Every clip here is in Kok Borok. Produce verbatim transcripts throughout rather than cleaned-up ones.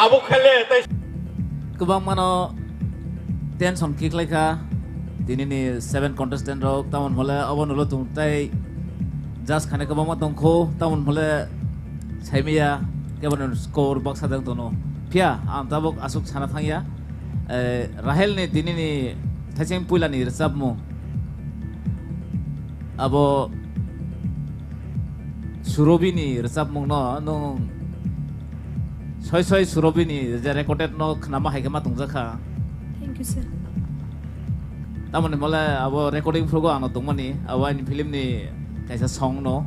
Abo khaile tei kwbangmano tension khiklaikha tinini seven contestant rok, tamon hole obo nulo tung tei judge khane kwbangma tongkho, tamon hole saimaya kebono score baksa dang tono. Phiya ang tabuk aswk sana thangya, eh, Rahel ni tinini thaising puilani rwchapmung abo Surobi ni rwchapmung no nwng soi soi Surobi ni je recorded no khnama hai khe ma tongjakha. Thank you, sir. Tamoni mole abo recording phrugo ano tongmani, abo ani film ni kaisa song no.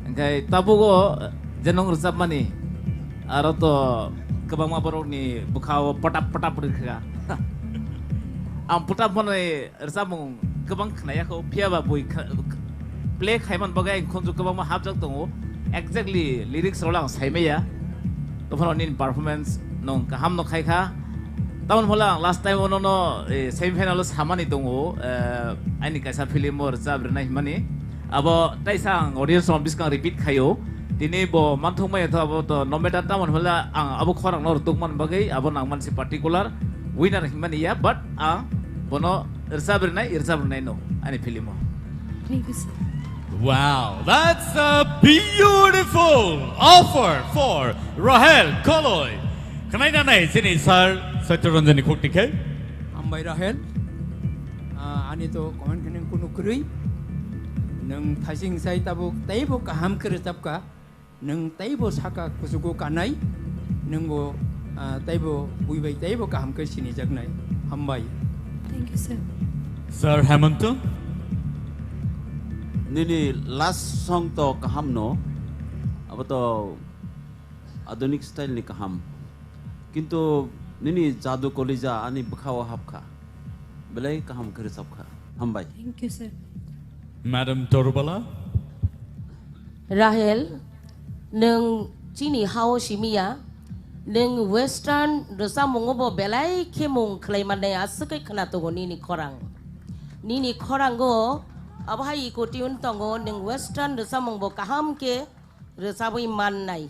Engkai tabugo je nwng rwchapmani, aro to kwbangma borok ni bwkha o patap patap rwkha. Ang patap mani rwchapmung kwbang khnaya kho, phiya ba bui kha-, play khaiman bagwi ang khunju kwbangma hapjak tongo. Exactly lyrics rok ang saimaya. Tophano nini performance nong kaham no khaikha. Tamon hole ang last time ono no, eh, semi final o samani tongo, eh, ani kaisa film o rwchap rwnai himani. Abo taisa ang audience rok biskang repeat khaio. Tini bo manthok maya tho abo to no matter tamon hole ang abo khorang no rwtuk man bagwi abo nang man si particular winner himani ya, but ang bono rwchap rwnai, rwchap rwnai no ani film o. Thank you, sir. Wow, that's a beautiful offer for Rahel Koloi. Khwnai nanai chini sir Satya Ranjan ni khuk tikhe. Hambai Rahel. Ah, ani to comment khe nung kunu kwrwi. Nung thaising sai tabuk teibo kaham khe rwchapka. Nwng teibo saka kuchugo kanai, nwngbo, ah, teibo buibai teibo kaham khe sinijaknai. Hambai. Thank you, sir. Sir Hemanta? Nini last song to kaham no, abo to adunik style ni kaham. Kintu nini jadu kolija ani bwkhao hapkha. Belai kaham khe rwchapkha. Hambai. Thank you, sir. Madam Torubala? Rahel, nwng chini hao simiya, nwng western rwchapmungo bo belai khe mung khlai mannai aswk khe khwna tongo nini khorang. Nini khorango abo hai eco tune tongo, nwng western rwchapmung bo kaham khe rwchabwi mannai.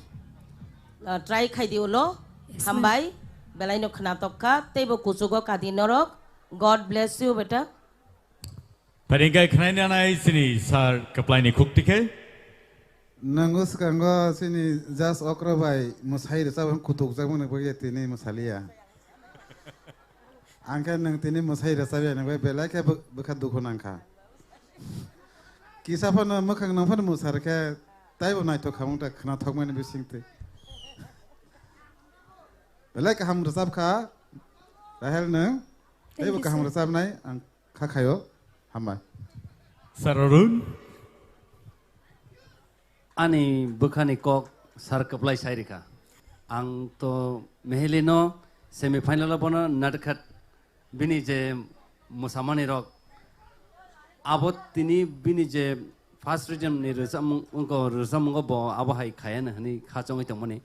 Ah, try khai di ulo. Yes, ma'am. Hambai, belai no khwna tokkha, teibo kuchugo kadi norok. God bless you, beta. Pharingkai khwnai nanai chini sir kwplai ni khuk tikhe. Nang swkango chini judge okra bai mwsai rwchap kutuk jak mani bagwi tini mwsaliya. Ang khe nwng tini mwsai rwchapya nang bai belai khe bw-, bwkha dukhu nang kha. Kisa phano mwkhang nang phano mwsar khe taibo naithok khamung ta khwnathok mani bising twi. Belai kaham rwchap kha Rahel nwng. Thank you, sir. Taibo kaham rwchapnai ang kha khaio. Hambai. Sir Arun. Ani bwkhani kok sir kwplai sai rikha. Ang to Mehelino semi final o bono natkhat bini je mwsamani rok abo tini bini je first region ni rwchapmung, wngkha rwchapmungo bo abo hai khayana hwnwi kha chongwi tongmani.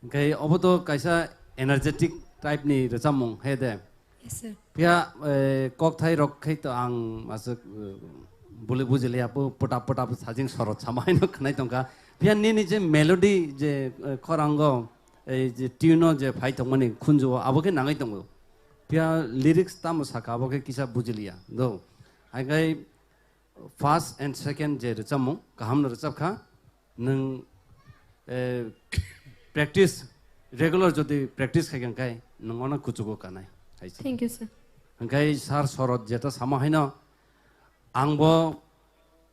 Hwnkhe obo to kaisa energetic type ni rwchapmung, he de? Yes, sir. Phiya, eh, kokthai rok khai to ang aswk, eh, buli bujiliya, pu-, pwtap pwtap sajing sorot sama haino khwnai tongkha. Phiya nini je melody je, eh, khorango, ei je tune o je phai tongmani khunju o, abo khe nangwi tongo. Phiya lyrics tamo sakha, abo khe kisa bujiliya. Do. Hai khai first and second je rwchapmung, kaham no rwchap kha. Nwng, eh, practice, regular jodi practice khai kha, hwnkhe nwng ono kuchugo kanai. Hai se. Thank you, sir. Hwnkhe sir Sorot jeta sama haino, ang bo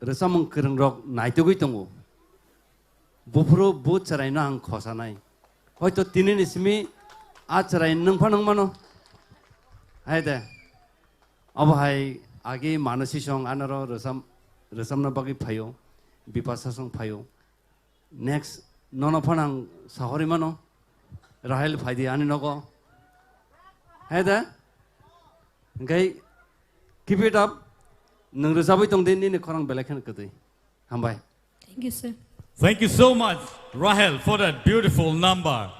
rwchapmung kwrwng rok naitugwi tongo. Buphuru bu chwraino ang khosanai. Hoito tinini simi a chwrai nwng phano wng mano. Hai de. Abo hai agi Manasi song anoro rwchap, rwchapna bagwi phaio, Bipasa song phaio. Next nono phano ang sahori mano, Rahel phaidi ani nogo. Hai da? Hwnkhe keep it up. Nwng rwchapwi tong di, nini khorang belai kheno kwtwi. Hambai. Thank you, sir. Thank you so much, Rahel, for that beautiful number.